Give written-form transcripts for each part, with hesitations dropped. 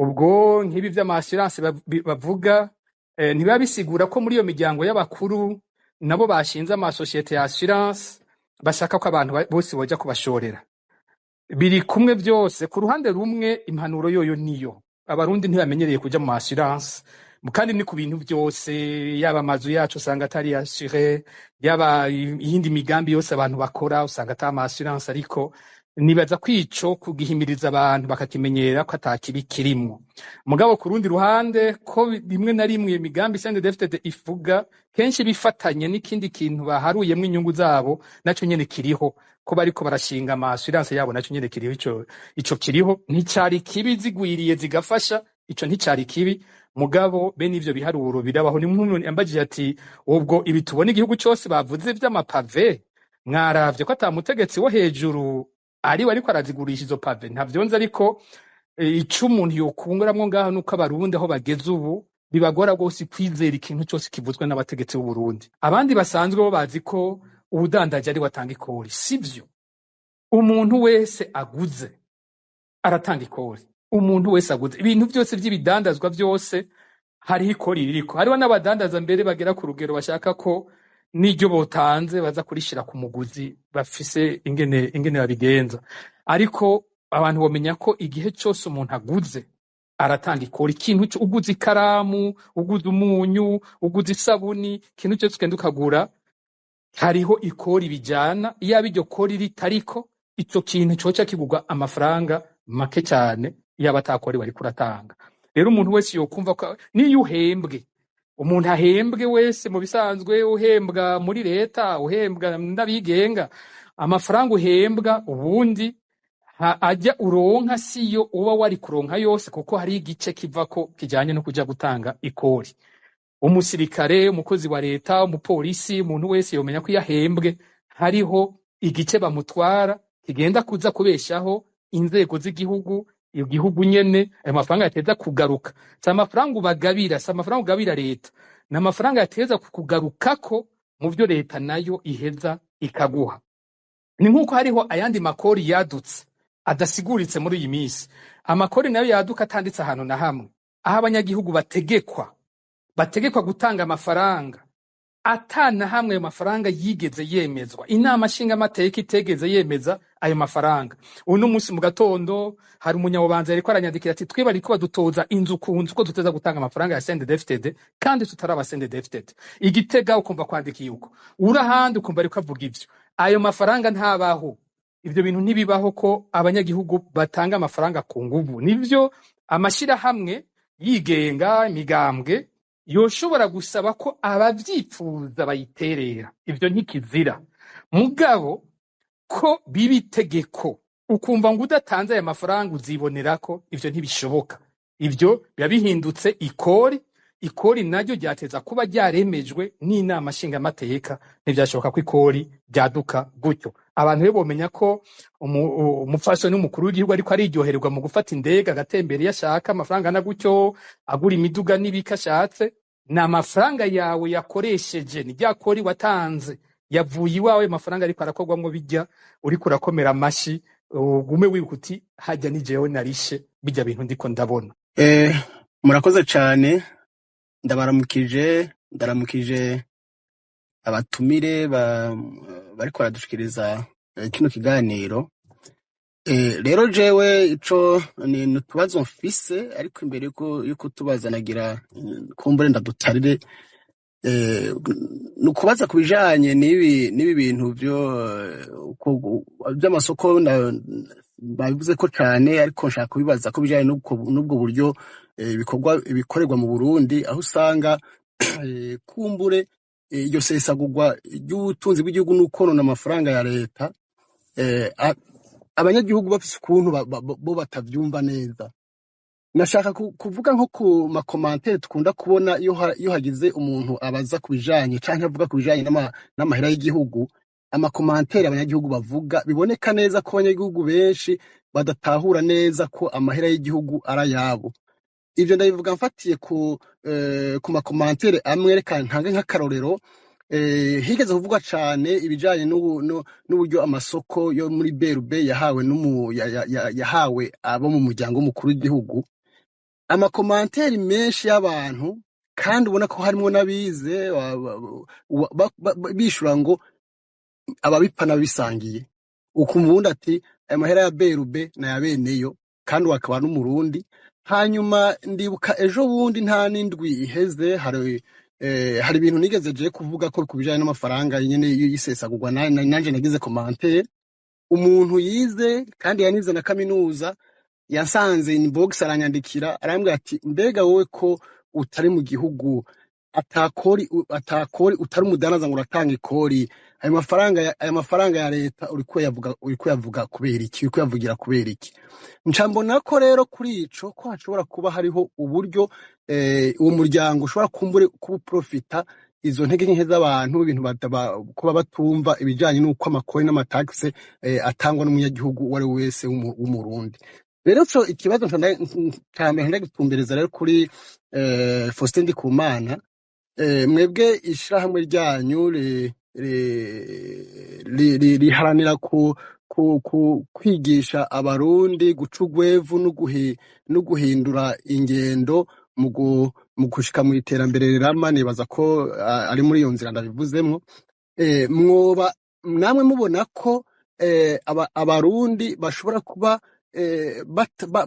Ubwo nk'ibi vy'ama assurance bavuga, ntibiba bisigura ko muri iyo miryango y'abakuru nabo bashinze amasosiyete ya assurance bashaka ko abantu bose boja kubashorera. Biri kumwe byose. Ku ruhande rumwe, impanuro yoyo niyo, Abarundi ntibamenyereye kuja mu assurance, kandi ni ku bintu byose, yaba amazu yacu usanga atari assuré, yaba iyindi migambi yose abantu bakora usanga ata ama assurance. Ariko nibaza ko ico kugihimiriza abantu bakakimenyera ko ata kibi kirimwo. Mugabo ku rundi ruhande, ko rimwe na rimwe iyo migambi CNDD-FDD ivuga kenshi bifatanye n'ikindi kintu baharuyemwo inyungu zabo, naco nyene kiriho, ko bariko barashinga ama assurance yabo, naco nyene kiriho. Ico kiriho nticari kibi, zigwiriye zigafasha, ico nticari kibi. Mugabo bene ivyo biharuro birabaho. Ni nk'umuntu yambajije ati: "Ubwo ibi tubona igihugu cose bavuze vy'ama pavés, mwaravye ko ata mutegetsi wo hejuru ariwe ariko arazigurisha izo pavés?" Ntavyonzi, ariko ico umuntu yokunguramwo ngaho nuko Abarundi aho bageze ubu bibagora rwose kwizera ikintu cose kivuzwe n'abategetsi b'u Burundi. Abandi basanzwe bo bazi ko uwudandaje ari we atanga ikori. Sivyo, umuntu wese aguze aratanga ikori. Umuntu wese aguze ibintu byose by'ibidandazwa byose hariho ikori ririko. Hariho n'abadandaza mbere bagera ku rugero bashaka ko n'iryo botanze baza kurishira ku muguzi, bafise ingene babigenza. Ariko abantu bomenya ko igihe cyose umuntu aguze aratanga ikori. Ikintu uguze ikaramu, uguze umunyu, uguze isabuni, ikintu cyose ugenda ukagura hariho ikori bijana. Iyaba iryo kori ritariko, ico kintu coca kigurwa amafaranga make cyane, yaba atakori wariko uratanga. Rero umuntu wese yokumva ko niyo uhembwe, umuntu ahembwe wese mu bisanzwe, uhembwa muri leta, uhembwa n'abigenga, amafaranga uhembwa ubundi ajya uronka siyo uba wari kuronka yose, kuko hari igice kivako kijanye no kuja gutanga ikori. Umusirikare, umukozi wa leta, umupolisi, umuntu wese yomenya ko iyo ahembwe hariho igice bamutwara kigenda kuza kubeshaho inzego z'igihugu, igihugu nyene. Ayo mafaranga yateza kugaruka, si amafaranga ubagabira, si amafaranga ugabira leta, ni amafaranga yateza kukugarukako mu vyo leta nayo iheza ikaguha. Ni nk'uko hariho ayandi makori yadutse adasiguritse muri iyi minsi, amakori nayo yaduka atanditse ahantu na hamwe, aho abanyagihugu bategekwa gutanga amafaranga atana hamwe ayo mafaranga yigeze yemezwa, inama nshingamateka itegeze yemeza ayo mafaranga. Uno munsi mu gatondo hari umunyabubanza yariko aranyandikira ati: "Twe bariko badutoza inzu ku nzu ko duteza gutanga amafaranga ya CNDD-FDD kandi tutaraba CNDD-FDD." Igitega ukumva kwandikiye uko, uri ahandi ukumva ariko avuga ivyo. Ayo mafaranga ntabaho, ivyo bintu ntibibaho ko abanyagihugu batanga amafaranga ku nguvu. Nivyo, amashirahamwe yigenga, imigambwe yoshobora gusaba ko abavyipfuza bayiterera, ivyo ntikizira. Mugabo ko biba itegeko, ukumva ngo udatanze aya mafaranga uzibonerako, ivyo ntibishoboka. Ivyo biba bihindutse ikori. Ikori naryo ryateza kuba ryaremejwe n'inama nshingamateka. Ntivyashoboka ko ikori ryaduka gutyo. Abantu rero bomenya ko umupfasoni w'umukuru w'igihugu ariko ariryohererwa mu gufata indege agatembera iyo ashaka, amafaranga angana gutyo, agura imiduga n'ibiki ashatse, ni amafaranga yawe yakoresheje, ni rya kori watanze yavuye iwawe. Amafaranga ariko arakorwamwo bijya uriko urakomera amashi, ugume wibuka uti: "Hajya ni jewe narishe bijya bintu ndiko ndabona." Murakoze cyane, ndabaramukije, ndaramukije abatumire bariko baradushikiriza kino kiganiro. Rero jewe ico ni utubazo mfise, ariko imbere yuko tubaza nagira kumbure ndadutarire. Ni ukubaza ku bijanye n'ibi bintu vyo vy'amasoko babivuze ko cane, ariko nshaka kubibaza ko bijanye n'ubwo buryo ibikorwa ibikorerwa mu Burundi, aho usanga kumbure iryo sesagurwa ry'ubutunzi bw'igihugu n'ukonona amafaranga ya leta, abanyagihugu bafise ukuntu bo batavyumva neza. Nashaka kuvuga nko ku ma commentaires dukunda kubona iyo hagize umuntu abaza ku bijanye canke avuga ku bijanye n'amahera y'igihugu. Ama commentaires abanyagihugu bavuga, biboneka neza ko abanyagihugu benshi badatahura neza ko amahera y'igihugu ari ayabo. Ivyo ndabivuga mfatiye ku ma commentaires amwe. Reka ntange nk'akarorero. Higeze kuvugwa cane ibijanye n'uburyo amasoko yo muri BRB yahawe n'umu, ya, ya, ya, yahawe abo mu muryango w'umukuru w'igihugu. Ama commentaires menshi y'abantu, kandi ubona ko harimwo n'abize, bishura ngo ababipfa n'abisangiye. Ukumva uwundi ati aya mahera ya BRB na ya beneyo, kandi uwo akaba n'Umurundi. Hanyuma ndibuka ejo bundi, nta n'indwi iheze, hari ibintu nigeze je kuvuga ko ku bijanye n'amafaranga nyene y'isesagurwa, nanje nagize commentaire. Umuntu yize kandi yanize na kaminuza yasanze inbox, aranyandikira, arambwira ati: "Mbega wowe ko utari mu gihugu, atakori, utari umudandaza ngo uratanga ikori, ayo mafaranga ya leta uriko yavuga kubera iki? Uriko yavugira kubera iki?" Nca mbona ko rero kuri ico ko hashobora kuba hariho uburyo uwo muryango ushobora kumbure kuprofita izo ntege nke z'abantu, ibintu kuba batumva ibijanye n'uko amakori n'amataxe atangwa n'umunyagihugu uwo ari we wese w'Umurundi. Rero co ikibazo ca mbere ndagitumbereza rero kuri Faustin Ndikumana. Mwebwe ishirahamwe ryanyu riharanira ku kwigisha Abarundi guca ugwevu no guhindura ingendo mu gushika mu iterambere rirama. Nibaza ko ari muri iyo nzira ndabivuzemwo. Mwoba namwe mubona ko Abarundi bashobora kuba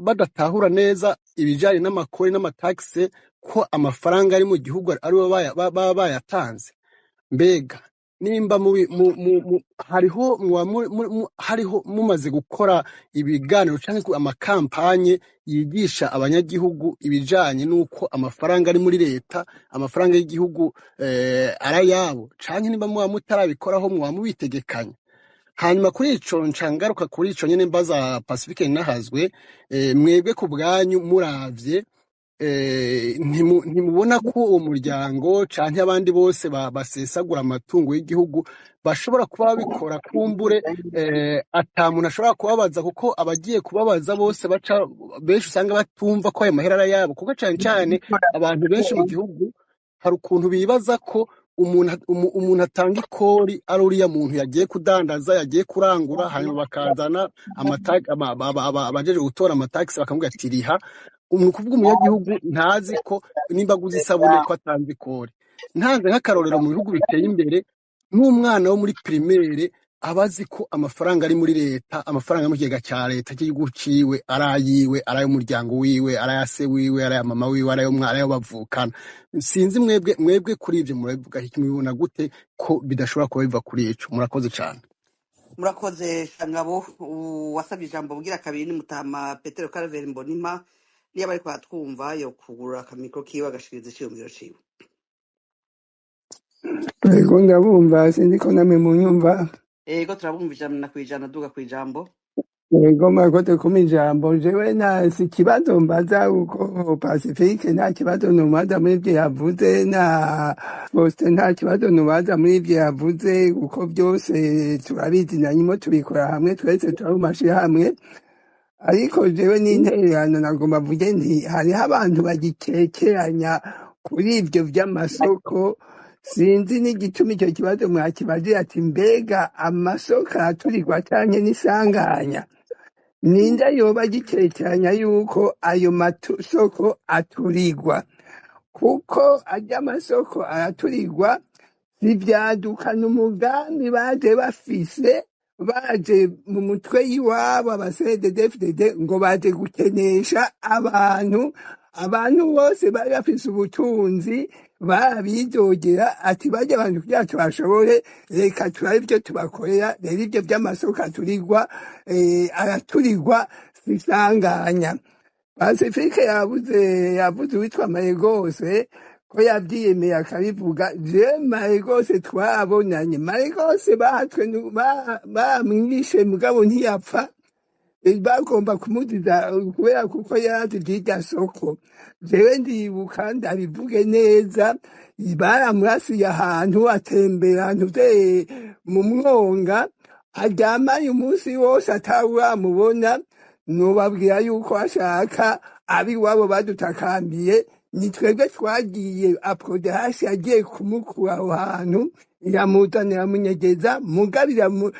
badatahura neza ibijanye n'amakori n'amataxe, ko amafaranga ari mu gihugu aribo baba bayatanze? Mbega nimba mubi, mu, mu, mu, hariho muba hariho mumaze gukora ibiganiro canke ama campagnes yigisha abanyagihugu ibijanye n'uko amafaranga ari muri leta, amafaranga y'igihugu, ari ayabo, canke nimba muba mutarabikoraho, muba mubitegekanya? Hanyuma kuri ico nca ngaruka kuri ico nyene mbaza Pacifique Nahazwe. Mwebwe ku bwanyu muravye, ntimubona ko uwo muryango canke abandi bose basesagura amatungo y'igihugu bashobora kuba babikora kumbure ata muntu ashobora kubabaza, kuko abagiye kubabaza bose baca benshi usanga batumva ko ayo mahera ari ayabo? Kuko cane cane abantu benshi mu gihugu hari ukuntu bibaza ko umuntu atanga ikori ari uriya muntu yagiye kudandaza, yagiye kurangura, hanyuma bakazana abajejwe gutora amataxes bakamubwira ati: "Riha." Ni ukuvuga umunyagihugu ntazi ko nimba aguze isabune ko atanze ikori. Ntanze nk'akarorero, mu bihugu biteye imbere, n'umwana wo muri primaire aba azi ko amafaranga ari muri leta, amafaranga yo mu kigega cya leta cy'igihugu ciwe, ari ayiwe, ari ay'umuryango wiwe, ari aya se wiwe, ari aya mama wiwe, ari ayo bavukana. Sinzi mwebwe kuri ivyo murabivuga iki? Mubibona gute ko bidashobora kuba biva kuri ico? Murakoze cane. Murakoze, Shangabo. Uwasabye ijambo bugira kabiri ni Mutama Petero Karaveri Mbonimpa. Niba ariko aratwumva, yo kugurura akamicro kiwe agashikiriza iciyumviro ciwe. Ego, ndabumva, sinzi ko namwe munyumva. Ego, turabumva 100%. Duga kw'ijambo. Ego, murakoze kumpa ijambo. Jewe nta si ikibazo mbaza, uko Pacifique nta kibazo nubaza muri ivyo yavuze, na Faustin nta kibazo nubaza muri ivyo yavuze, kuko byose turabizi na nyuma tubikora hamwe, twese turi mu mashirahamwe. Ariko jewe n'intererano nagomba mvuge nti hariho abantu bagikekeranya kuri ivyo vy'amasoko. Sinzi n'igituma icyo kibazo mwakibaje, ati mbega amasoko araturirwa canke n'isanganya? Ninde yoba agikekeranya yuko ayo masoko aturirwa? Kuko arya masoko araturirwa sivyadukana umugambi baje bafise, baje mu mutwe y'iwabo aba CNDD-FDD ngo baje gukenesha abantu. Abantu bose bari bafise ubutunzi barabidogera, ati barya abantu kugira tubashobore, reka turabe ivyo tubakorera. Rero ivyo vy'amasoko aturirwa, araturirwa sisanganya. Pacifique yavuze uwitwa Maregose ko yavyiyemeye akabivuga. Je Maregose twabonanye, Maregose bahatwe bamwishe mugabo ntiyapfa. Bagomba kumuziza kubera kuko yarazi ivy'irya soko. Jewe ndibuka, ndabivuge neza, baramurasiye ahantu atembera ahantu mu mwonga, aryamaye umunsi wose atawuramubona. Nobabwira yuko ashaka abiwabo badutakambiye, ni twebwe twagiye, APRODH yagiye kumukura aho hantu, iramuzana, iramunyegeza, mugabo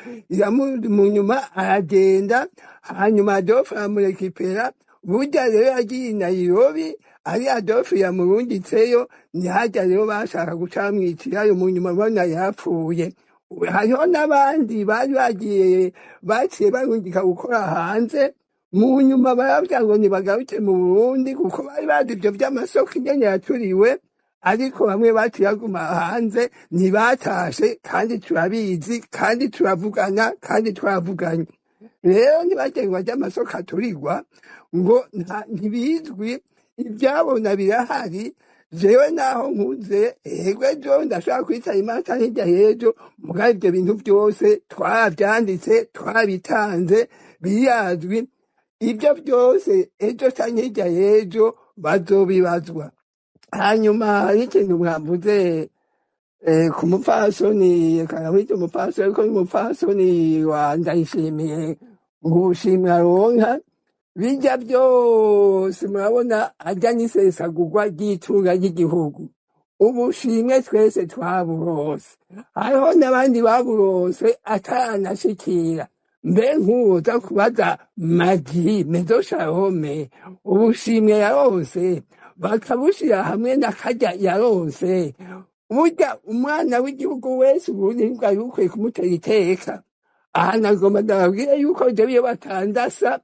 mu nyuma aragenda, hanyuma Adolphe aramurekipera. Burya rero yagiye i Nairobi ari Adolphe yamurungitseyo, ntihajya rero bashaka gucamwicirayo, mu nyuma bona yapfuye. Hariho n'abandi bari bagiye baciye barungika gukora hanze, mu nyuma barabwira ngo ntibagaruke mu Burundi kuko bari bazi ivyo vy'amasoko ingene yaturiwe, ariko bamwe baciye baguma hanze ntibatashe, kandi turabizi kandi turavugana kandi twaravuganye. Rero ntibagengwa ry'amasoko aturirwa ngo ntibizwi, ibyabona birahari. Jewe naho nkuze ego ejo ndashobora kwitaba Imana canke hirya y'ejo, mugabo ivyo bintu vyose twaravyanditse, twarabitanze, birazwi. Ibyo byose ejo canke hirya y'ejo bazobibazwa. Hanyuma hari ikintu mwavuze ku mupfasoni, karamwita umupfasoni ariko ni umupfasoni wa Ndayishimiye, ngo ubushimwe aronka bijya byose murabona ajya n'isesagurwa ry'itunga ry'igihugu. Ubushimwe twese twaburose, hariho n'abandi baburose ataranashikira. Mbe nk'uwoza kubaza Magi Mezo Sharome ubushimwe yaronse bakabushira hamwe na karya yaronse, burya umwana w'igihugu wese ubundi ntibwari bukwiye kumutera iteka. Aha nagomba ndababwire yuko jewe iyo batandasa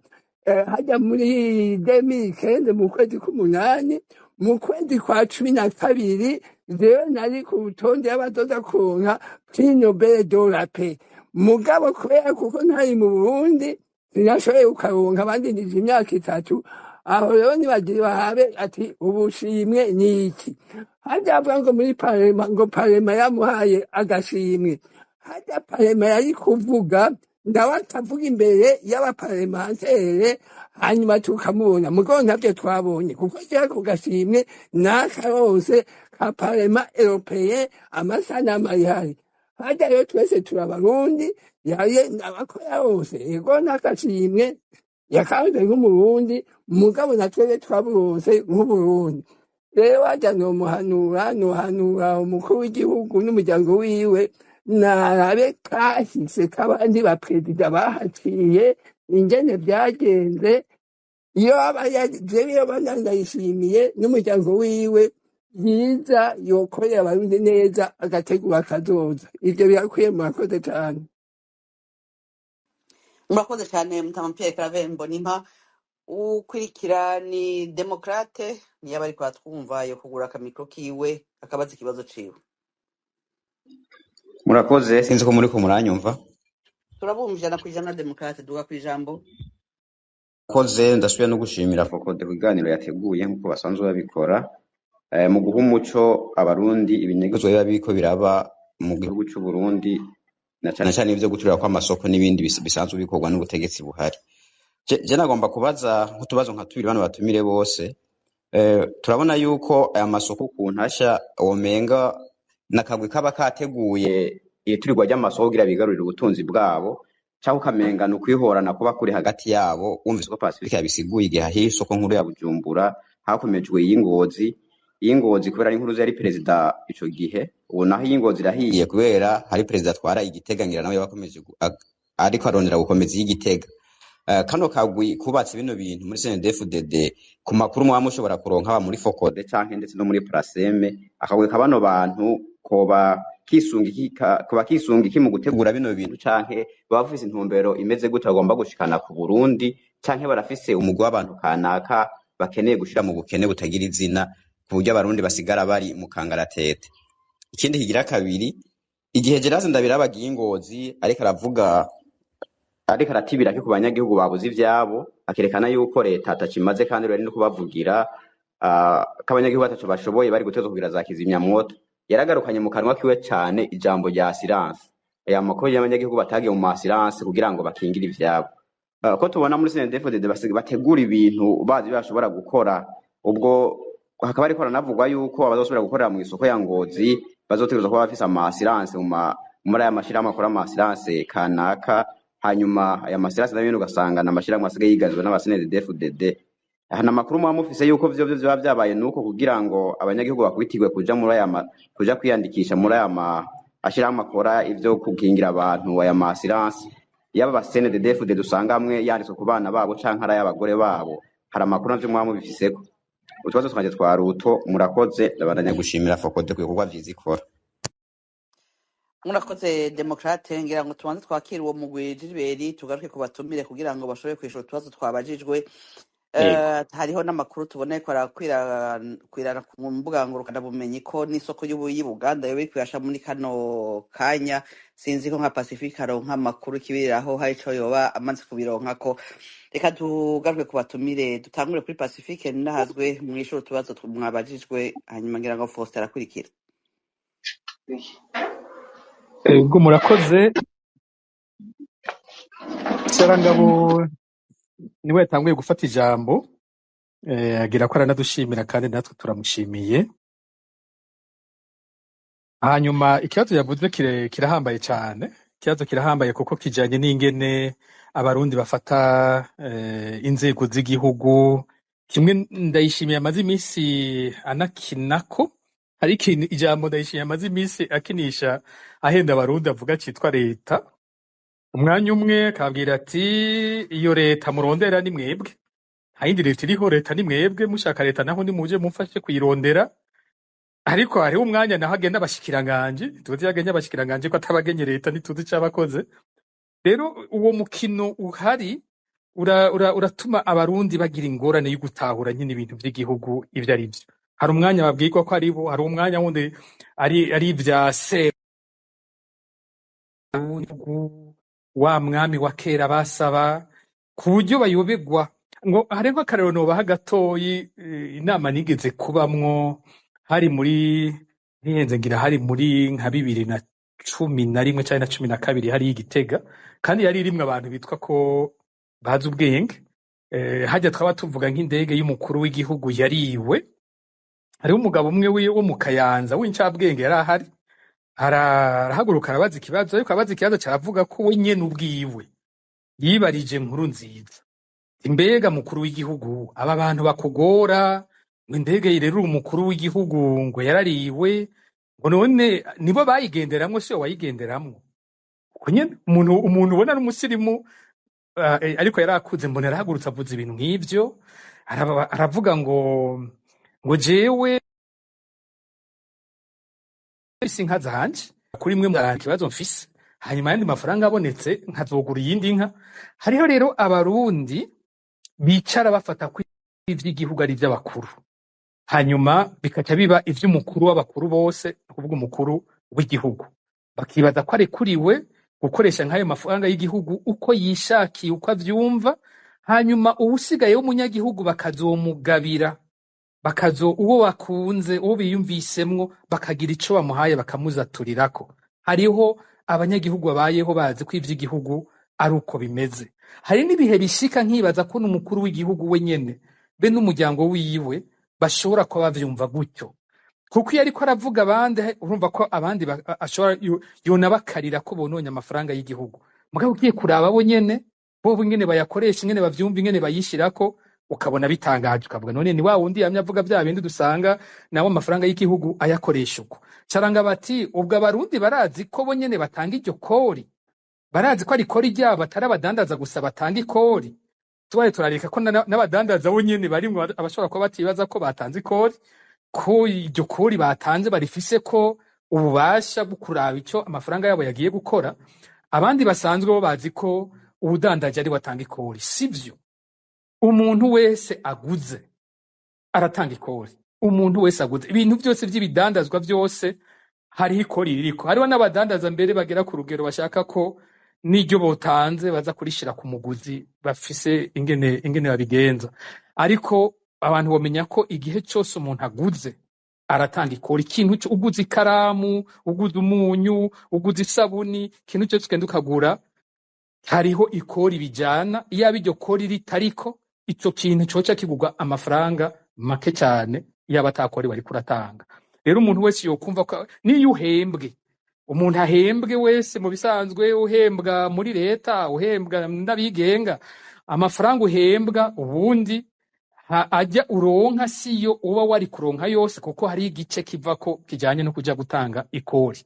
hajya muri 2015 mu kwezi k'umunani, mu kwezi kwa 12 jewe nari ku rutonde y'abazoza kuronka prix Nobel de la paix, mugabo kubera kuko ntari mu Burundi sinashoboye kukaronka, bandindije imyaka 3. Aho rero nibagire bahabe ati ubushimwe ni iki. Hajya avuga ngo muri parema, ngo parema yamuhaye agashimwe, hajya parema yari kuvuga nawe atavuga imbere y'abaparlementere, hanyuma tukamubona. Mugabo ntabyo twabonye kuko kera ku gashimwe n'akarose ka parema europeye amasanamu arihari. Hajya rero twese turabarundi, yaye abako yarose ego n'agashimwe yakanze nk'umurundi, mugabo na twebwe twaburose nk'uburundi. Rero hajya nomuhanura, nohanura umukuru w'igihugu n'umuryango wiwe narabe kahise k'abandi baperezida bahaciye ingene vyagenze. Iyo aba jewe iyo bana ndayishimiye n'umuryango wiwe byiza yokorera abarundi neza agategura akazoza, ivyo birakwiye. Murakoze cane. Murakoze cyane Mutama Pierre Claver Mbonimpa. Ukurikira ni Demokrate, niyo aba ariko aratwumva yo kugura akamikro kiwe akabaza ikibazo ciwe. Murakoze, sinzi ko muriko muranyumva. Turabumva 100%. Demokrate, duga kw'ijambo. Murakoze, ndasubiye no gushimira Fokode ku biganiro yateguye nk'uko basanzwe babikora mu guha umuco abarundi ibinyegezwa biba biriko biraba mu gihugu c'u Burundi, na cane cane ivyo guturira kw'amasoko n'ibindi bisanzwe bikorwa n'ubutegetsi buhari. Je nagomba kubaza nk'utubazo nka tubiri bano batumire bose. Turabona yuko aya masoko ukuntu asha womenga n'akagwi kaba kateguye iturirwa ry'amasoko kugira bigarurire ubutunzi bwabo, canke ukamenga ni ukwihorana kuba kuri hagati yabo. Wumvise ko Pacifique yabisiguye igihe ahiye isoko nkuru ya Bujumbura hakomejwe iy'Ingozi, iy'Ingozi kubera ari inkuru yari perezida ico gihe, ubu naho iy'Ingozi irahiye kubera hari perezida atwara Igitega, ngira nawe yabakomeje ariko arondera gukomeza iy'Igitega. Kano kagwi kubatse bino bintu muri CNDD-FDD, ku makuru mwaba mushobora kuronka haba muri Fokode canke ndetse no muri Praseme, akagwi ka bano bantu koba kisunga iki koba kisunga iki mu gutegura bino bintu, canke baba bafise intumbero imeze gute bagomba gushikana ku Burundi, canke barafise umugwi w'abantu kanaka bakeneye gushira mu bukene butagira izina ku buryo abarundi basigara bari mu kangaratete. Ikindi kigira kabiri, igihe Gerase Ndabiraba agiye i Ngozi ariko aravuga, ariko aratibira ko ku banyagihugu babuze ivyabo, akerekana yuko leta atakimaze kandi rero no kubavugira ko abanyagihugu ataco bashoboye bari gutezwa kugira za kizimyamwoto, yaragarukanye mu kanwa kiwe cane ijambo rya assurance, aya makuru y'abanyagihugu batagiye mu assurance kugira ngo bakingire ivyabo. Ko tubona muri CNDD-FDD bategura ibintu bazi ibyo bashobora gukora, ubwo hakaba hariko haranavugwa yuko abazosubira gukorera mu isoko ya Ngozi bazotegerezwa kuba bafise ama assurance muri aya mashirahamwe akora ama assurance kanaka, hanyuma aya masirasi nayo nyene ugasanga ni amashirahamwe asigaye yigazwe n'aba CNDD-FDD. Aha amakuru muba mufise yuko vyo vyo vyoba vyabaye nuko kugira ngo abanyagihugu bakwitirwe kuja muri aya kuja kwiyandikisha muri aya mashirahamwe akora ivyo gukingira abantu aya ma assurance, yaba aba CNDD-FDD usanga amwe yanditswe ku bana babo canke ari ay'abagore babo, Hari amakuru navyo mwaba mubifiseko? Utubazo twanje twa ruto, murakoze. Ndabandanya gushimira FOCODE ku bikorwa vyiza ikora. Murakoze, Demokrate. Ngira ngo tubanze twakire uwo mugwi Gilbert, tugaruke kubatumire kugira ngo bashobore kwishura utubazo twabajijwe. Yego. Hariho n'amakuru tubona ko arakwirana ku mbuga ngurukanabumenyi ko n'isoko y'ubu Buganda yoba iriko irasha muri kano kanya. Sinzi ko nka Pacifique aronka amakuru kibiriraho, hari ico yoba amaze kubironkako. Reka tugaruke kubatumire, dutangure kuri Pacifique Ninahazwe, mwishura utubazo mwabajijwe, hanyuma ngira ngo Faustin arakurikira. Ego, murakoze. Sarangabo niwe yatanguye gufata ijambo, agira ko aranadushimira kandi natwe turamushimiye. Hanyuma ikibazo yavuze kirahambaye cyane. Ikibazo kirahambaye kuko kijanye n'ingene Abarundi bafata inzego z'igihugu. Kimwe Ndayishimiye amaze iminsi anakinako, hari ikintu ijambo Ndayishimiye amaze iminsi akinisha ahenda Abarundi avuga citwa leta. Umwanya umwe akabwira ati: "Iyo leta murondera ni mwebwe, nta yindi leta iriho, leta ni mwebwe, mushaka leta naho nimuje mumfashe kuyirondera." Ariko hariho umwanya naho agenda abashikiranganje, tuzi yagenye abashikiranganje ko atabagenye leta, ntituzi ico abakoze. Rero uwo mukino uhari uratuma Abarundi bagira ingorane yo gutahura nyine ibintu vy'igihugu ivyo ari vyo. Hari umwanya babwirwa ko ari bo, hari umwanya wundi ari ivya se wa mwami wa kera basaba, ku buryo bayobegwa. Ngo hariho akarero nobaha gatoyi, inama nigeze kubamwo hari muri, ntihenze, ngira hari muri nka 2011 canke na 12, hari i Gitega, kandi yari irimwo abantu bitwa ko bazi ubwenge. Harya twaba tuvuga nk'indege y'umukuru w'igihugu yariwe. Hariho umugabo umwe wo mu Kayanza w'incabwenge yari ahari, arahaguruka arabaza ikibazo, ariko abaza ikibazo caravuga ko we nyene ubwiwe yibarije Nkuru Nziza: "Mbega mukuru w'igihugu, aba bantu bakugora ngo indege rero umukuru w'igihugu ngo yarariwe, ngo none nibo bayigenderamwo, siyo wayigenderamwo?" Uko nyene umuntu ubona ari umusirimu, ariko yarakuze, mbona yarahagurutse avuze ibintu nk'ivyo, aravuga ngo jewe mfise inka zanje, kuri mwe mwaranga ikibazo mfise, hanyuma ayandi mafaranga abonetse nkazogura iyindi nka. Hariho rero Abarundi bicara bafata ko ivy'igihugu ari ivy'abakuru, hanyuma bikaca biba ivy'umukuru w'abakuru bose, ni ukuvuga umukuru w'igihugu, bakibaza ko arekuriwe gukoresha nk'ayo mafaranga y'igihugu uko yishakiye, uko avyumva, hanyuma uwusigaye w'umunyagihugu bakazomugabira, bakazo uwo bakunze, uwo biyumvisemwo, bakagira ico bamuhaye bakamuzaturirako. Hariho abanyagihugu babayeho bazi ko ivy'igihugu ari uko bimeze. Hari n'ibihe bishika nkibaza ko n'umukuru w'igihugu we nyene be n'umuryango wiwe bashobora kuba bavyumva gutyo, kuko iyo ariko aravuga abandi, urumva ko abandi ashobora yonabakarira ko bononye amafaranga y'igihugu. Mugabo ugiye kuraba bo nyene, bo ingene bayakoresha, ingene bavyumva, ingene bayishirako, ukabona bitangaje, ukavuga: "None ni wa wundi yamye avuga vya bindi dusanga nawe amafaranga y'igihugu ayakoresha uko?" Caranga bati: "Ubwo Abarundi barazi ko bo nyene batanga iryo kori, barazi ko ari ikori ryabo, atari abadandaza gusa batanga ikori." Tubaye turareka ko n'abadandaza bo nyene barimwo abashobora kuba batibaza ko batanze ikori, ko iryo kori batanze barifise ko ububasha bwo kuraba ico amafaranga yabo yagiye gukora. Abandi basanzwe bo bazi ko uwudandaje ari we atanga ikori. Sivyo. Umuntu wese aguze aratanga ikori. Umuntu wese aguze ibintu byose by'ibidandazwa byose hariho ikori ririko. Hariho n'abadandaza mbere bagera ku rugero bashaka ko n'iryo botanze baza kurishira ku muguzi, bafise ingene babigenza. Ariko abantu bomenya ko igihe cyose umuntu aguze aratanga ikori. Ikintu uguze ikaramu, uguze umunyu, uguze isabuni, ikintu cyose ugenda ukagura hariho ikori bijana. Iyaba iryo kori ritariko, ico kintu coca kigurwa amafaranga make cyane iyaba atakori wariko uratanga. Rero umuntu wese yokumva ko niyo uhembwe, umuntu ahembwe wese mu bisanzwe, uhembwa muri leta, uhembwa n'abigenga, amafaranga uhembwa ubundi ajya uronka siyo uba wari kuronka yose, kuko hari igice kivako kijanye no kuja gutanga ikori.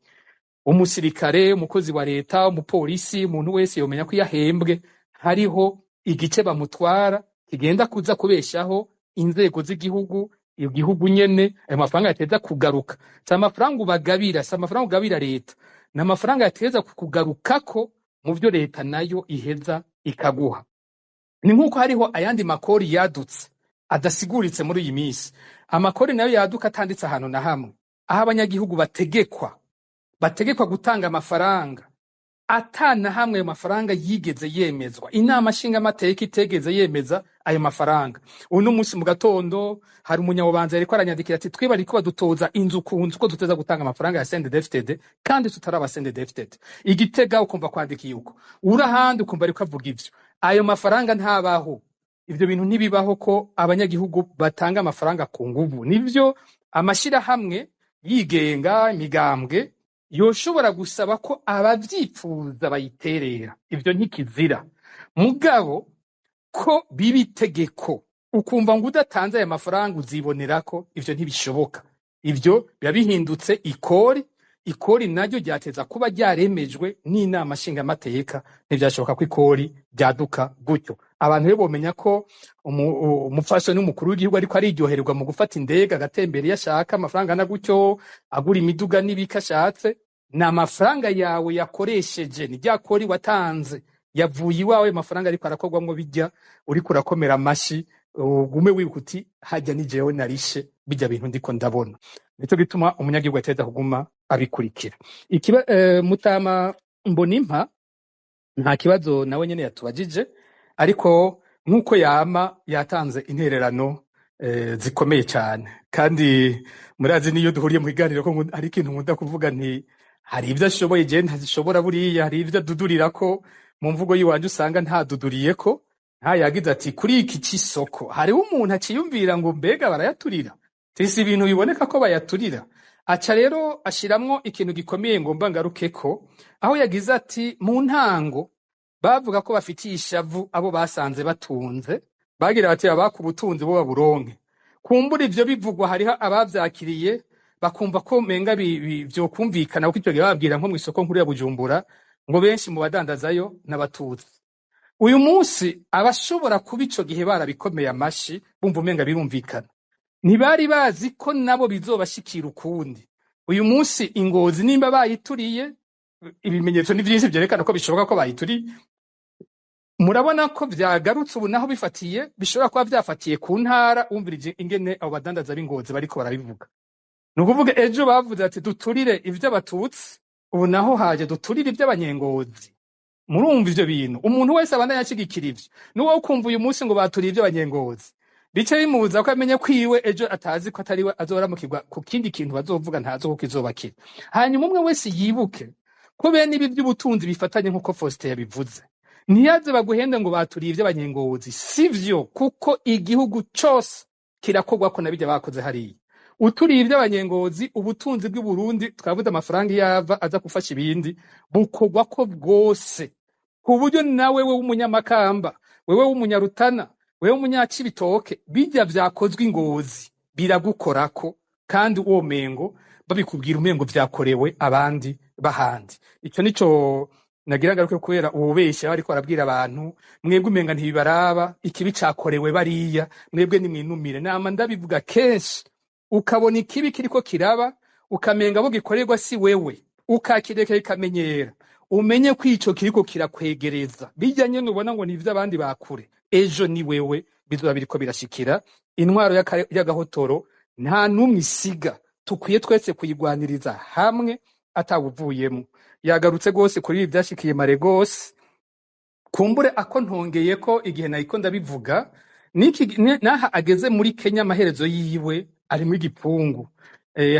Umusirikare, umukozi wa leta, umupolisi, umuntu wese yomenya ko iyo ahembwe hariho igice bamutwara. Kigenda kuza kubeshaho inzego z'igihugu, igihugu nyene. Ayo mafaranga yateza kugaruka, si amafaranga ubagabira, si amafaranga ugabira leta, ni amafaranga yateza kukugarukako mu vyo leta nayo iheza ikaguha. Ni nk'uko hariho ayandi makori yadutse adasiguritse muri iyi minsi, amakori nayo yaduka atanditse ahantu na hamwe, aho abanyagihugu bategekwa gutanga amafaranga atana hamwe ayo mafaranga yigeze yemezwa, inama nshingamateka itegeze yemeza ayo mafaranga. Uno munsi mu gatondo hari umunyabubanza yariko aranyandikira ati: "Twe bariko badutoza inzu ku nzu ko duteza gutanga amafaranga ya CNDD-FDD kandi tutaraba CNDD-FDD." Igitega ukumva kwandikiye uko, uri ahandi ukumva ariko avuga ivyo. Ayo mafaranga ntabaho, ivyo bintu ntibibaho ko abanyagihugu batanga amafaranga ku nguvu. Nivyo, amashirahamwe yigenga, imigambwe yoshobora gusaba ko abavyipfuza bayiterera, ivyo ntikizira. Mugabo ko biba itegeko, ukumva ngo udatanze aya mafaranga uzibonerako, ivyo ntibishoboka. Ivyo biba bihindutse ikori. Ikori naryo ryateza kuba ryaremejwe n'inama nshingamateka. Ntivyashoboka ko ikori ryaduka gutyo. Abantu rero bomenya ko umupfasoni n'umukuru w'igihugu ariko ariryohererwa mu gufata indege, agatembera iyo ashaka, amafaranga angana gutyo, agura imiduga n'ibiki ashatse, ni amafaranga yawe yakoresheje, ni rya kori watanze yavuye iwawe. Amafaranga ariko arakorwamwo bijya uriko urakomera amashi, ugume wibuka uti: "Hajya ni jewe narishe bijya bintu ndiko ndabona." Nico gituma umunyagihugu ateza kuguma abikurikira. Mutama Mbonimpa nta kibazo nawe nyene yatubajije, ariko nk'uko yama yatanze intererano zikomeye cyane. Kandi murazi niyo duhuriye mu kiganiro ko hari ikintu nkunda kuvuga nti: "Hari ibyo ashoboye jewe ntazishobora." Buriya hari ibyo adudurira ko mu mvugo yiwanje usanga ntaduduriyeko. Ntayagize ati: "Kuri iki c'isoko hariho umuntu aciyumvira ngo mbega barayaturira, tisi ibintu biboneka ko bayaturira." Aca rero ashiramwo ikintu gikomeye ngomba ngarukeko, aho yagize ati: "Mu ntango bavuga ko bafitiye ishavu abo basanze batunze, bagira bati abaka ubutunzi bo baburonke." Kumbura ivyo bivugwa hariho abavyakiriye bakumva ko menga vyokumvikana, kuko ico gihe bababwira nko mw'isoko nkuru ya Bujumbura ngo benshi mu badandazayo n'abatutsi. Uyu munsi abashobora kuba ico gihe barabikomeye amashi bumva umenga birumvikana, ntibari bazi ko nabo bizobashikira ukundi. Uyu munsi Ingozi nimba bayituriye, ibimenyetso ni vyinshi vyerekana ko bishoboka ko bayituriye. Murabona ko vyagarutse ubu naho bifatiye, bishobora kuba vyafatiye ku ntara. Wumvirije ingene abo badandaza b'Ingozi bariko barabivuga, ni ukuvuga ejo bavuze ati: "Duturire ivy'abatutsi", ubu naho haje: "Duturire ivy'abanyengozi." Murumva ivyo bintu, umuntu wese abandanya ashigikira ivyo, n'uwo ukumva uyu munsi ngo baturiye ivy'abanyengozi, bice bimubuza ko amenye kwiwe ejo atazi ko atari we azoramukirwa ku kindi kintu bazovuga, ntazi uko kizobakira. Hanyuma umwe wese yibuke ko bene ibi by'ubutunzi bifatanye, nk'uko Faustin yabivuze. Ntiyaze baguhende ngo baturiye ivy'abanyengozi, sivyo, kuko igihugu cose kirakorwako na bijya bakoze hariya. Uturiye ivy'abanyengozi, ubutunzi bw'i Burundi, twavuze amafaranga iyo ava aza gufasha ibindi, bukorwako bwose, ku buryo nawe we w'umunyamakamba, wewe w'umunyarutana, wewe w'umunyacibitoke, bijya vyakozwe Ingozi biragukorako. Kandi uwo mengo babikubwira umengo vyakorewe abandi bahandi. Ico nico nagira ngaruke, kubera uwubeshya bariko barabwira abantu: "Mwebwe umenga ntibibaraba, ikibi cakorewe bariya, mwebwe nimwinumire." Nama ndabivuga kenshi, ukabona ikibi kiriko kiraba, ukamenga abo gikorerwa si wewe, ukakireka kikamenyera, umenye ko ico kiriko kirakwegereza. Bijya nyene ubona ngo ni ivy'abandi bakure, ejo ni wewe bizoba biriko birashikira. Intwaro y'agahotoro nta n'umwe isiga, tukwiye twese kuyigwaniriza hamwe atawuvuyemo. Yagarutse rwose kuri ibi byashikiye Maregose. Kumbure ako ntongeye ko igihe nariko ndabivuga niki, naha ageze muri Kenya, amaherezo yiwe arimo igipfungu.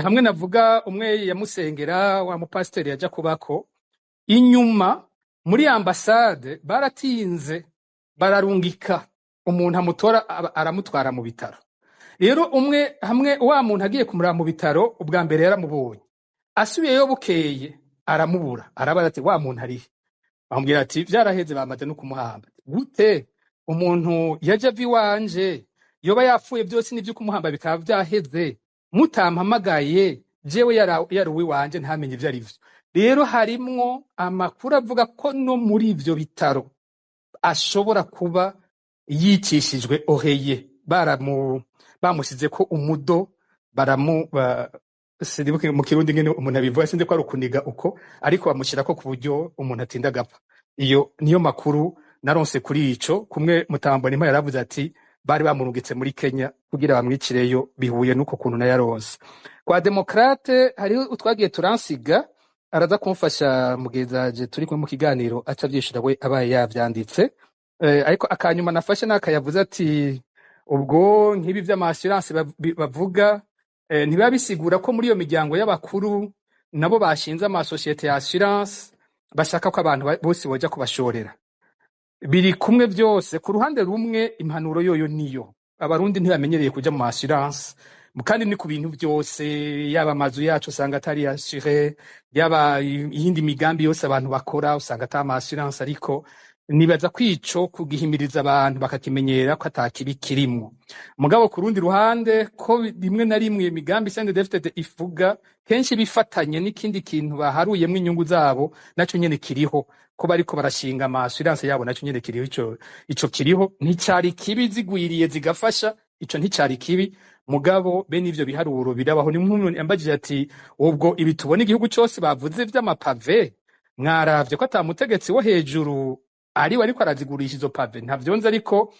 Hamwe navuga umwe yamusengera, wa mupasiteri yaja kubako inyuma muri ambasade, baratinze bararungika umuntu amutora, aramutwara mu bitaro. Rero umwe hamwe wa muntu agiye kumuraba mu bitaro, ubwa mbere yaramubonye, asubiyeyo bukeye aramubura. Arabaza ati: "Wa muntu arihe?" Bamubwira ati: "Vyaraheze, bamaze no kumuhamba." "Gute umuntu yaje ava iwanje yoba yapfuye, byose n'ivyo kumuhamba bikaba vyaheze, mutampamagaye? Jewe yari uwiwanje, ntamenye ivyo ari vyo." Rero harimwo amakuru avuga ko no muri ivyo bitaro ashobora kuba Yicishijwe oheye, baramu bamusizeko umudo, baramu ba, sinibuke mu Kirundi ngene umuntu abivuga, sinzi ko ari ukuniga uko, ariko bamushyirako ku buryo umuntu atinda agapfa. Iyo niyo makuru naronse kuri ico. Kumwe Mutambonimpa yaravuze ati bari bamurungitse muri Kenya kugira bamwicireyo, bihuye n'uko kuntu nayaronse. Kwa Demokrate hariho utwagiye turansiga, araza kumfasha mugenzaje turi kumwe mu kiganiro, aca avyishura we abaye yavyanditse. Ariko akanyuma nafashe nakayavuze ati ubwo nk'ibi vy'ama assurance bavuga, ntibiba bisigura ko muri iyo miryango y'abakuru nabo bashinze amasosiyete ya assurance bashaka ko abantu bose boja kubashorera. Biri kumwe byose. Ku ruhande rumwe, impanuro yoyo niyo, Abarundi ntibamenyereye kuja mu assurance, kandi ni ku bintu byose, yaba amazu yacu usanga atari assuré, yaba iyindi migambi yose abantu bakora usanga ata ama assurance. Ariko nibaza ko ico kugihimiriza abantu bakakimenyera ko ata kibi kirimwo. Mugabo ku rundi ruhande, ko rimwe na rimwe imigambi CNDD-FDD ivuga kenshi bifatanye n'ikindi kintu baharuyemwo inyungu zabo, naco nyene kiriho, ko bariko barashinga ama assurance yabo, naco nyene kiriho. Ico kiriho, nticari kibi zigwiriye zigafasha, ico nticari kibi. Mugabo bene ivyo biharuro birabaho. Ni nk'umuntu yambajije ati ubwo ibi tubona igihugu cose bavuze vy'ama pavés, mwaravye ko ata mutegetsi wo hejuru ariwe ariko arazigurisha izo pavés? Ntavyo nzi, ariko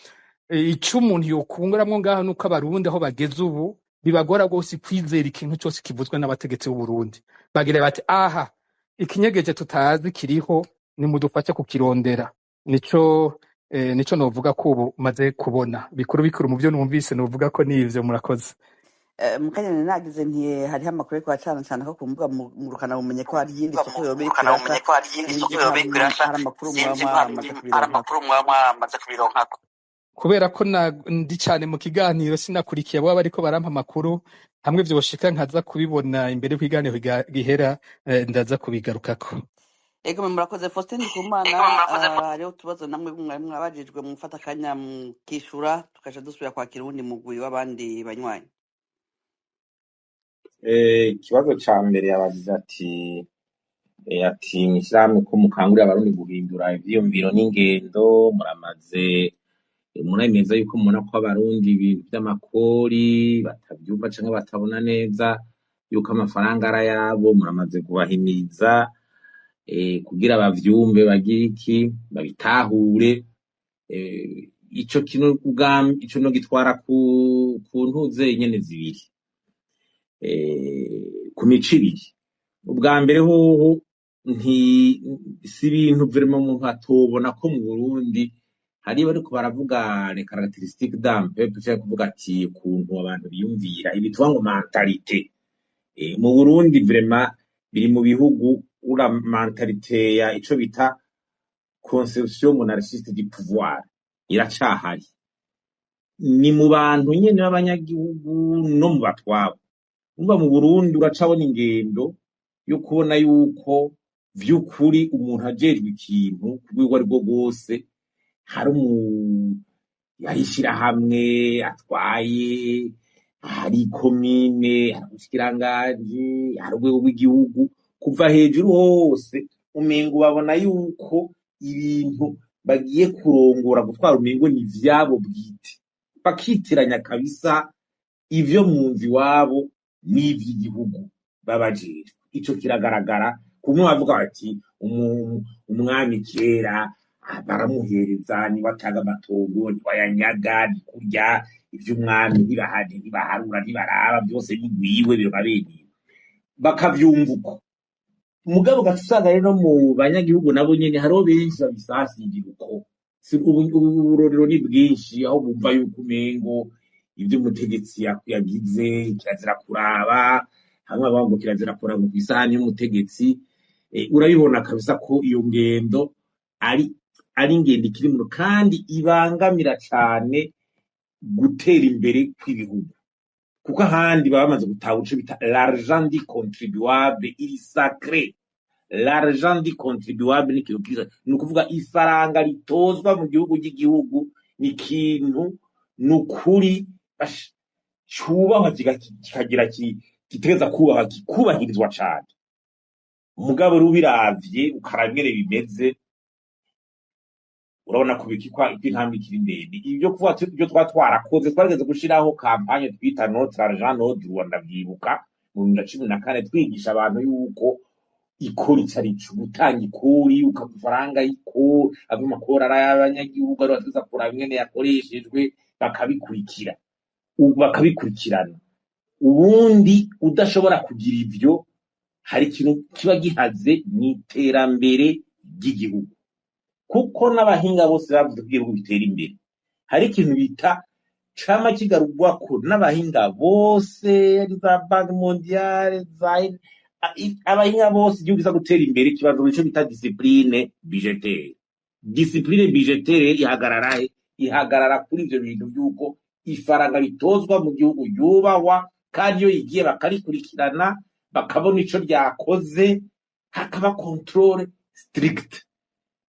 ico umuntu yokunguramwo ngaho nuko Abarundi aho bageze ubu bibagora rwose kwizera ikintu cose kivuzwe n'abategetsi b'Uburundi. Bagira bati aha ikinyegeje tutazi kiriho, nimudufashe kukirondera. Nico novuga ko ubu maze kubona bikuru bikuru mu vyo numvise, novuga ko nivyo. Murakoze. Mukanya nari nagize nti hariho amakuru ariko aracana cane ko ku mbuga ngurukana bumenyi ko hari iyindi soko yoba iriko irasha. Sinzi ko hari amakuru mwaba mwamaze kubironkako. Kubera ko ndi cane mu kiganiro, sinakurikiye abo bariko barampa amakuru. Hamwe vyoshika nkaza kubibona imbere y'ikiganiro gihera, ndaza kubigarukako. Ego, murakoze Faustin Ndikumana. Hariho utubazo namwe mwari mwabajijwe, mufata akanya mukishura, tukaja dusubira kwakira uwundi mugwi w'abandi banywanyi. Ikibazo ca mbere yabajije ati mw'ishirahamwe ko mukangurira Abarundi guhindura ivyiyumviro n'ingendo, muramaze muremeza yuko mubona ko Abarundi ibintu vy'amakori batavyumva canke batabona neza yuko amafaranga ari ayabo, muramaze kubahimiriza kugira bavyumve, bagire iki, babitahure. Ico kintu ico nogitwara ku ntuze nyene zibiri, ku mico ibiri. Ubwa mbere hoho, nti si ibintu vraiment umuntu atobona ko mu Burundi hari bariko baravuga les caractéristiques d'un peuple, canke kuvuga ati ukuntu abantu biyumvira, ibi tuvuga ngo mentalité. Mu Burundi vraiment biri mu bihugu ura mentalité ya ico bita conception monarchiste du pouvoir iracahari, ni mu bantu nyene b'abanyagihugu no mu batwabo. Umva, mu Burundi uracabona ingendo yo kubona yuko vy'ukuri umuntu ajejwe ikintu ku rwego arirwo rwose, hari hari ishirahamwe atwaye, hari ikomine, hari ubushikiranganji, hari urwego rw'igihugu, kuva hejuru hose umengo babona yuko ibintu bagiye kurongora, gutwara, umengo ni ivyabo bwite, bakitiranya kabisa ivyo mu nzu iwabo n'ivy'igihugu babajejwe. Ico kiragaragara kumwe bavuga bati umwami kera baramuhereza, niwe atanga amatongo, ntiwayanyaga, ni kurya ivy'umwami, ntibahane, ntibaharura, ntibaraba, byose ni gwiwe, biba bene bakavyumva uko. Mugabo ugaca usanga rero mu banyagihugu nabo nyene hariho benshi babisasingira uko. Uburorero ni bwinshi aho bumva yuko umengo ivyo umutegetsi yagize kirazira kuraba, hamwe bavuga ngo kirazira kuraba kw'isahani y'umutegetsi. Urabibona kabisa ko iyo ngendo ari ingendo ikiri mu kandi ibangamira cane gutera imbere kw'ibihugu, kuko ahandi baba bamaze gutahura ico bita l'argent du contribuable, il sacré. L'argent du contribuable ni ikintu kiza, ni ukuvuga ifaranga ritozwa mu gihugu ry'igihugu ni ikintu ni ukuri cubahwa, kikagira gitegereza kubahwa, kikubahirizwa cane. Mugabo rero ubiravye ukaraba ingene bimeze. Urabona ko bikikwa intambwe ikiri ndende. Ibyo kuvuga ati ibyo twa twarakoze, twarigeze gushiraho campagne twita "Notre argent, notre droit", ndavyibuka mu 2014, twigisha abantu yuko ikori ico arico, gutanga ikori ukafaranga iko ava amakori ari ay'abanyagihugu, ari batuza kuraba ingene yakoreshejwe, bakabikurikira, bakabikurikirana. Ubundi udashobora kugira ivyo, hari ikintu kiba gihaze mw'iterambere ry'igihugu, kuko n'abahinga bose bavuze ko igihugu bitera imbere hari ikintu bita cama kigarurwako n'abahinga bose, ari za Banque mondiale, za abahinga bose. Igihugu kiza gutera imbere kibanza ico bita discipline budgétaire. Discipline budgétaire ihagarara he? Ihagarara kuri ivyo bintu vy'uko ifaranga ritozwa mu gihugu ryubahwa, kandi iyo rigiye bakarikurikirana, bakabona ico ryakoze, hakaba contrôle strict.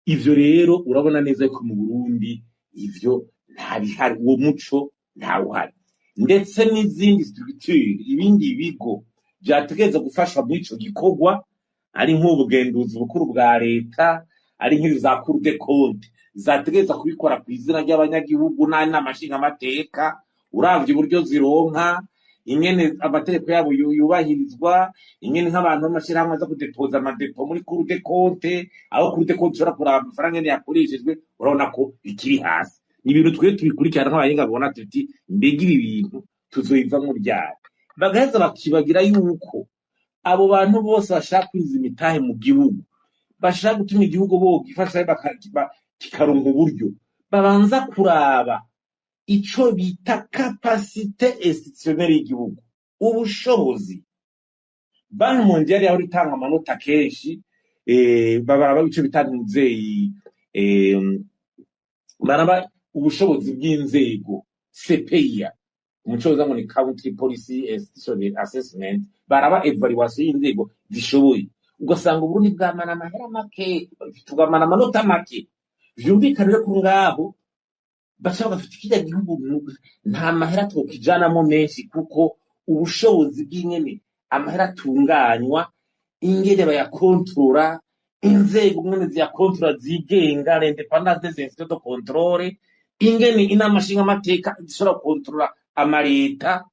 Ivyo rero urabona neza ko mu Burundi ivyo ntabihari, uwo muco ntawuhari. Ndetse n'izindi structure, ibindi bigo vyategerezwa gufasha muri ico gikorwa, ari nk'ubugenduzi bukuru bwa leta, ari nk'izi za Cour des comptes zategerezwa kubikora kw'izina ry'abanyagihugu n'inama nshingamateka, uravye uburyo zironka, ingene amategeko yabo yubahirizwa, ingene nk'abantu b'amashirahamwe aza kudepoza ama dépôts muri Cour des comptes, aho Cour des comptes ishobora kuraba amafaranga ingene yakoreshejwe, urabona ko bikiri hasi. Ni ibintu twe tubikurikirana nk'abahinga, babona tuti: "Mbega ibi bintu tuzobivamwo ryari?" Bagaheza bakibagira yuko abo bantu bose bashaka kwinjiza imitahe mu gihugu, bashaka gutuma igihugu bogifasha kikaronka uburyo, babanza kuraba ico bita capacité institutionnelle y'igihugu, ubushobozi. Banque mondiale yahora itanga amanota kenshi, babaraba ico bita ntuzeyi, baraba ubushobozi bw'inzego, CPIA mu congereza ngo ni Country Policy Institutional Assessment. Baraba évaluation y'inzego zishoboye, ugasanga Uburundi bwamana amahera make, tugamana amanota make. Vyumvikane rero ko ngaho baca bagafata kirya gihugu nta mahera twokijanamo menshi, kuko ubushobozi bw'ingene amahera atunganywa, ingene bayakontorora, inzego ingene ziyakontorora zigenga, l'indépendance des institutions de contrôle, ingene inama nshingamateka zishobora gukontorora amaleta.